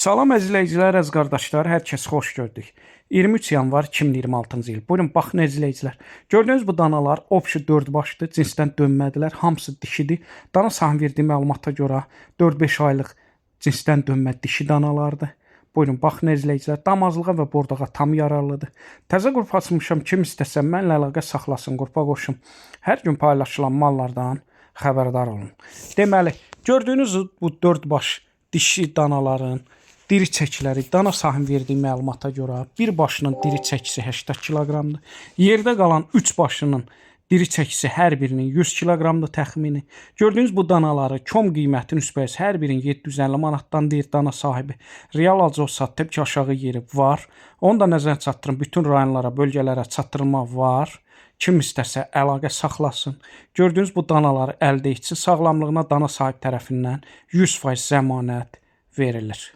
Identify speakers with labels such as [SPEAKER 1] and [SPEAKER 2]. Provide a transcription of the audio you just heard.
[SPEAKER 1] Salam əziz izləyicilər, əziz qardaşlar, hər kəsi xoş gördük. 23 yanvar 2026-cı il. Buyurun baxın əziz izləyicilər. Gördüyünüz bu danalar opşu 4 başdır, cinsdən dönmədilər, hamısı dişidir. Dana sahibi verdiyi məlumata görə 4-5 aylıq cinsdən dönmə dişi danalardır. Buyurun baxın əziz izləyicilər, damazlığa və bordağa tam yararlıdır. Təzə qrup açmışam, kim istəsə mənlə əlaqə saxlasın, qrupa qoşum. Hər gün paylaşılan mallardan xəbərdar olun. Deməli, gördüyünüz bu 4 baş dişi danaların diri çəkiləri dana sahibi verdiyi məlumata görə bir başının diri çəkisi 80 kiloqramdır. Yerdə qalan 3 başının diri çəkisi hər birinin 100 kiloqramdır təxmini. Gördüyünüz bu danaları kom qiymətin üstbəyiz hər birinin 750 manatdan deyir dana sahibi. Real alıcı olsa təbii ki aşağı yeri var. Onu da nəzərə çatdırın. Bütün rayonlara, bölgələrə çatdırılma var. Kim istəsə əlaqə saxlasın. Gördüyünüz bu danaları əldə etsin. Sağlamlığına dana sahib tərəfindən 100% zəmanət verilir.